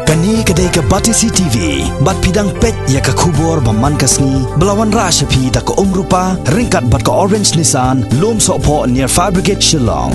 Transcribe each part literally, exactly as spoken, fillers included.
Kane ka dei ka Batesi T V, bad phi dang peit ïa ka khubor ba man ka sngi, ba la wanrah sha phi da ka Umrupa, ryngkat bad ka Orange Nissan, Lumsohphoh near Fire Brigade Shillong.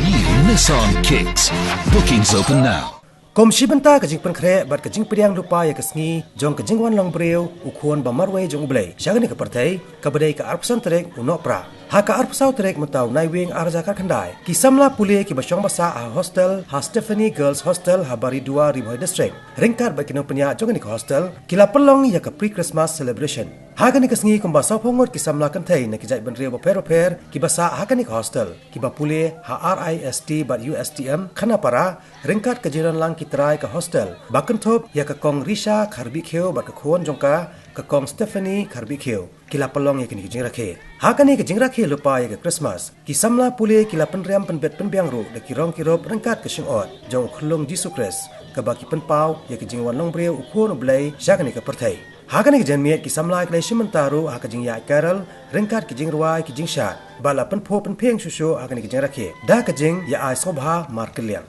New Nissan Kicks. Bookings open now. Kum shi bynta ka jingpynkhreh bad ka jingpdiang lypa ïa ka sngi jong ka jingwan long briew u khun ba marwei jong U Blei sha kane ka pyrthei, kaba dei ka arphew san tarik u Nohprah. Ha ka arphew saw tarik mynta u Naiwieng ar hajar khatkhyndai, ki samla pule kiba shong ba sah ha hostel, ha Stephanie Girls Hostel, ha Baridua, Ri Bhoi District, ryngkat bad ki nongpynïaid jong kane ka hostel, ki la pynlong ïa ka pre-Christmas celebration. Ha kane ka sngi kumba sawphew ngut ki samla kynthei na ki jaitbynriew bapher bapher kiba sah ha kane ka hostel, kiba pule ha R I S T bad U S T M Khanapara, ryngkat ka jingdonlang ki trai ka hostel, ba kynthup ïa ka Kong Risha Kharbihkhiew bad ka khun jong ka, ka Kong Stephanie Kharbihkhiew, ki la pynlong ïa kane ka jingrakhe. Ha kane ka jingrakhe lypa ïa ka Christmas, ki samla pule ki la pynriam pynbit pynbiang ruh da ki rong ki rup ryngkat ka shyngot jong u khyllung Jisu Khrist, kaba ki pynpaw ïa ka jingwan long briew u khun U Blei sha kane ka pyrthei. Ha kane ka janmiet ki samla ki la shim bynta ruh ha ka jingïaid carol, ryngkat ki jingrwai ki jingshad, bad la pynphuh pynphieng shuh shuh ha kane ka jingrakhe da ka jingïa ai sngewbha markylliang.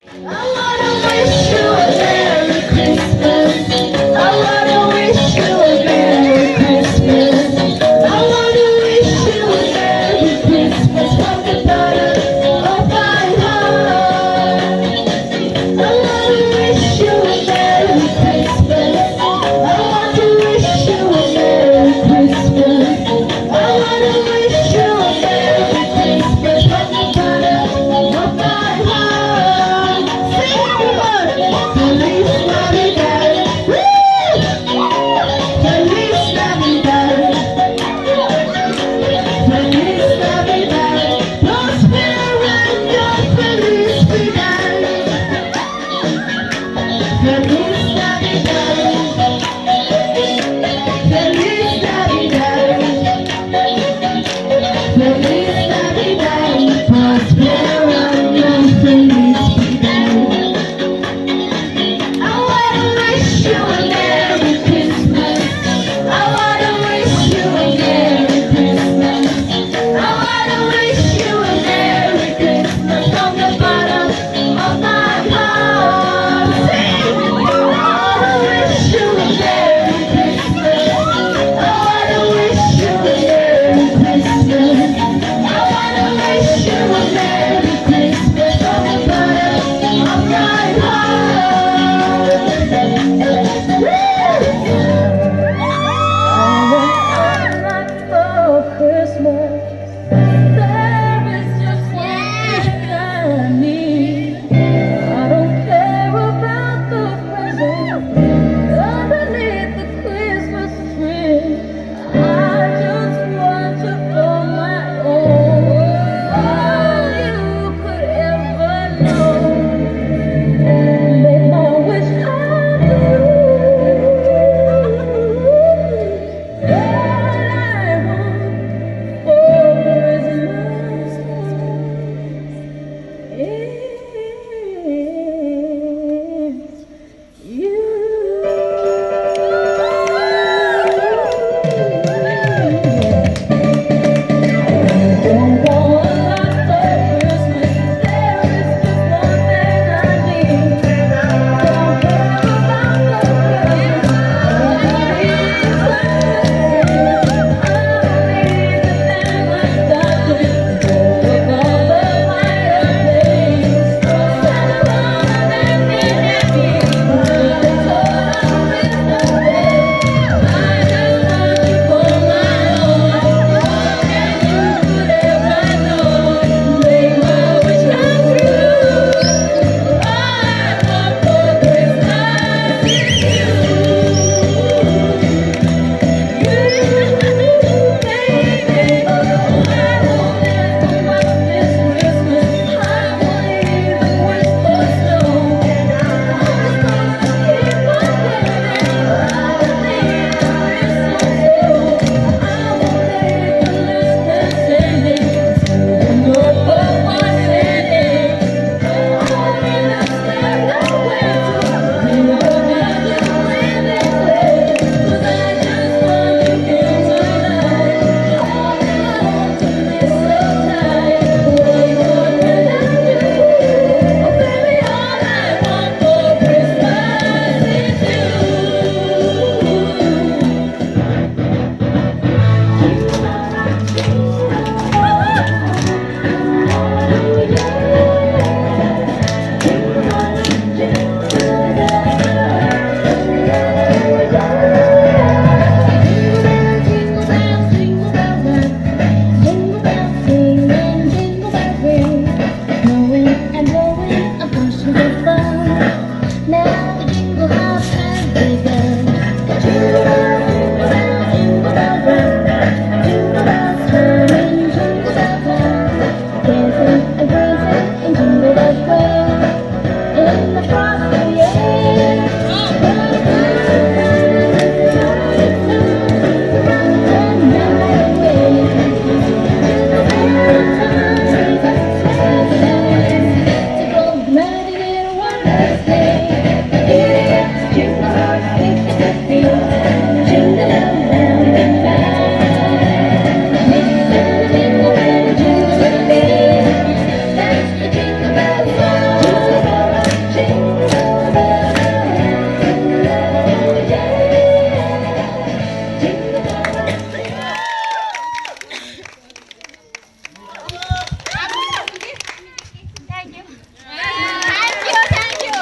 I wanna wish you a Merry Christmas. I wanna wish you a Merry Christmas. I wanna wish you a Merry Christmas from the bottom of my heart. I wanna wish you a Merry Christmas. I want to wish you a Merry Christmas. I wanna wish you a Merry Christmas from the bottom of my heart. Sing it, everyone. Feliz Navidad. Woo! Feliz Navidad. Feliz Navidad. Prospero año, feliz Navidad. Feliz Navidad. Feliz Navidad. Feliz Navidad. Prospero año, feliz Navidad. I wanna wish you a Merry Christmas. I wanna wish you a Merry Christmas. I wanna wish you a Merry Christmas from the bottom of my heart. Sing. I wanna wish you a Merry Christmas. I wanna wish you a Merry Christmas. I wanna wish you a Merry Christmas from the bottom of my heart. Woo! I want all I want for Christmas. There is just one thing I need. I don't care about the presents underneath the Christmas tree. I just want you for my own. All you could ever know. Now the jingle hop has begun. Jingle bells, jingle bells, jingle bells round. Jingle bells swing, jingle bells round. Dancing and prancing in Jingle Bells Square. In the frosty air. Thank you. Thank you, thank you.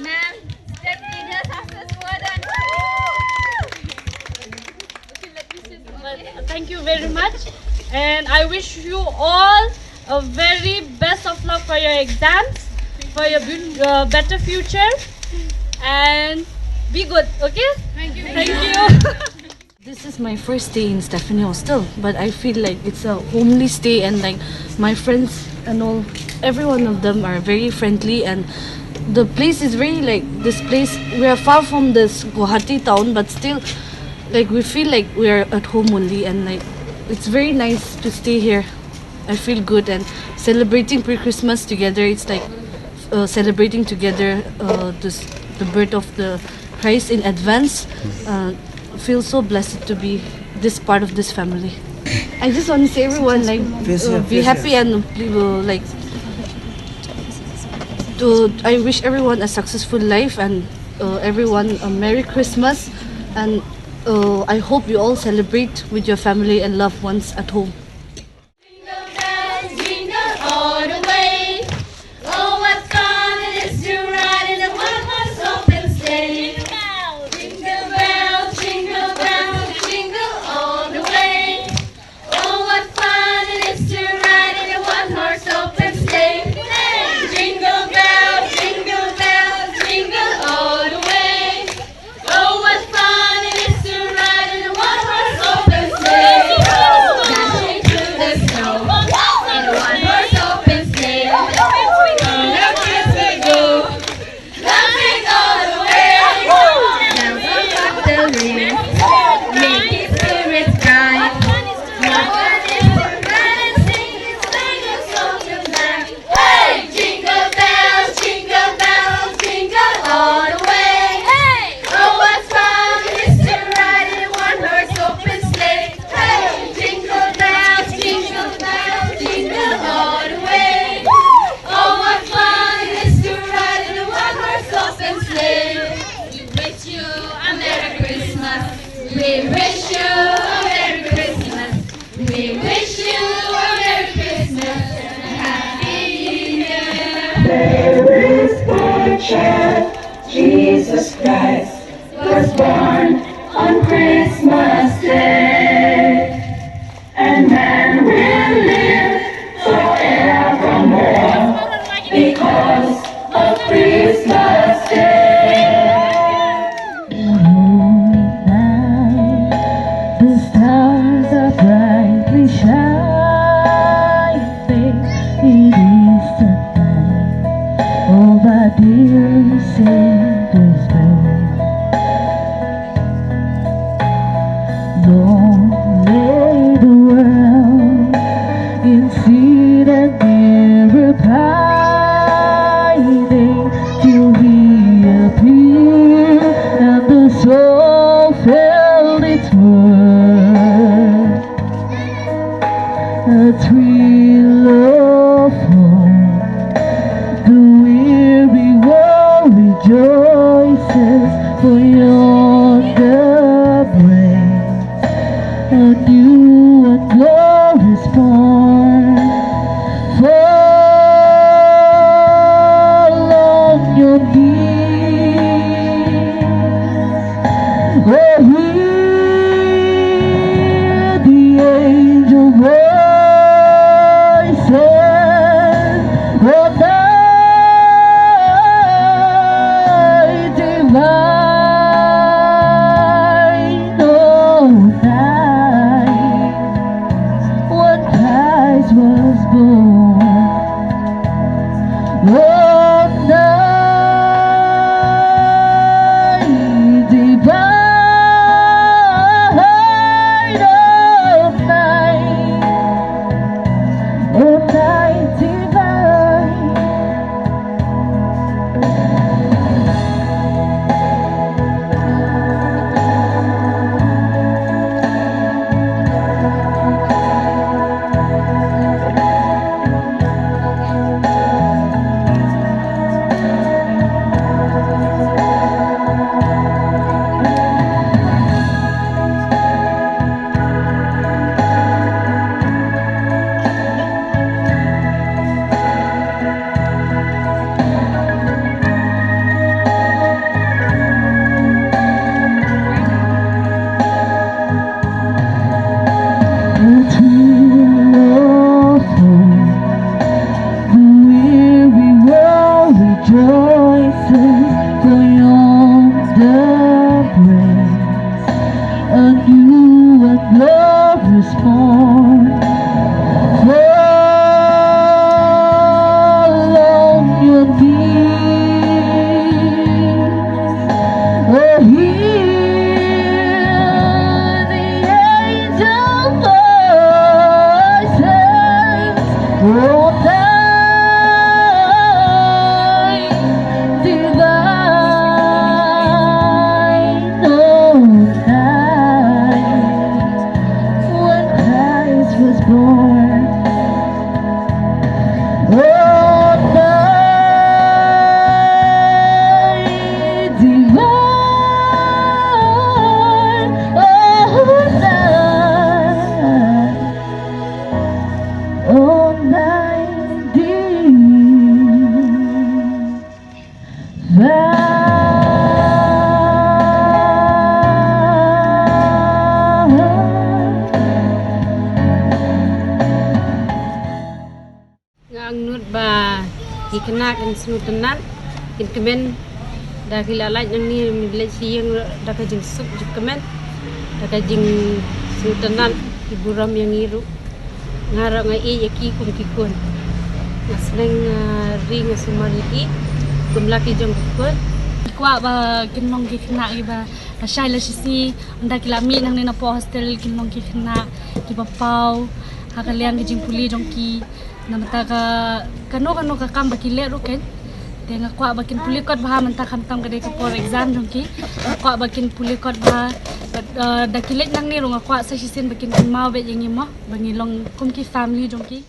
Ma'am, step leader success, well done. Well, thank you very much, and I wish you all a very best of luck for your exams, for your beau- uh, better future, and be good, okay? Thank you. Thank you. This is my first stay in Stephanie Hostel, but I feel like it's a homely stay, and like my friends and all, every one of them are very friendly, and the place is very, like, this place, we are far from this Guwahati town, but still, like, we feel like we are at home only, and like it's very nice to stay here. I feel good, and celebrating pre-Christmas together, it's like uh, celebrating together uh, this, the birth of the Christ in advance. Uh, feel so blessed to be this part of this family. I just want to say, everyone, like, uh, be happy and, uh, like, to, I wish everyone a successful life, and uh, everyone a Merry Christmas, and uh, I hope you all celebrate with your family and loved ones at home. Jingle bells, jingle all the way. Oh, what fun it is to ride in a one-horse open sleigh. Jingle bells, jingle bells, jingle all the way. Oh, what fun it is to ride in a one-horse open sleigh. Jingle bells, jingle bells, jingle all the way. Oh, what fun it is to ride in a one-horse open sleigh. Dashing through the snow in a one-horse open sleigh. On the kids we go, laughing all the way. Bells on top the ring, making spirits bright. What fun it is to ride and sing in spangles open back. Hey! Jingle bells, jingle bells, jingle all the way. Hey! Oh, what fun it is to ride in a one-horse open sleigh. Hey! Jingle bells, jingle bells, jingle all the way. Oh, what fun it is to ride in a one-horse open sleigh. We wish you a Merry Christmas. We wish you a Merry Christmas. We wish you a Merry Christmas and a Happy New Year. There is boy child, Jesus Christ, was born on Christmas Day. And man will live forevermore because of Christmas Day. Holy night, the stars are brightly shining. It is the night of our dear Savior's birth. Long lay the world in sin and error pining, till he appeared and the soul felt its worth. A thrill of hope, the weary world rejoices, for yonder breaks a new and glorious morn. Fall on your knees, oh, hear the angel voice. Oh, night divine, oh, night, oh, night divine. Rejoices for yonder breath. A new and glorious morn. Fall on your knees. Oh, hear the angel voices. Oh, night divine, oh, night when Christ was born. Oh, night divine, oh, night, oh, night divine. Nga angnud ba ki khynnah kin sngewtynnat, kin kmen da ki la lait nangne, ym leit sha ïing da ka jingsuk jingkmen, da ka jingsngewtynnat, ki burom ïa ngi ruh. Nga ruh nga ïeit ïa ki kum ki khun. Nga sneng, ah, ri, nga sumar ïa ki kum la ki jong ki khun. Kwah ba kin long ki khynnah kiba lashai lashisngi, ynda ki la mih nangne napoh hostel, kin long ki khynnah kiba paw ha ka liang ka jingpule jong ki. Na mynta ka, kano kano ka kam ba ki leh ruh ken. Te nga kwah ba kin pule kot bha mynta, khamtam ka dei ka por exam jong ki. Nga kwah ba kin pule kot bha, eh, da ki leit nangne ruh nga kwah sa shisien ba kin kynmaw beit ïa ngi mo, ba ngi long kum ki family jong ki.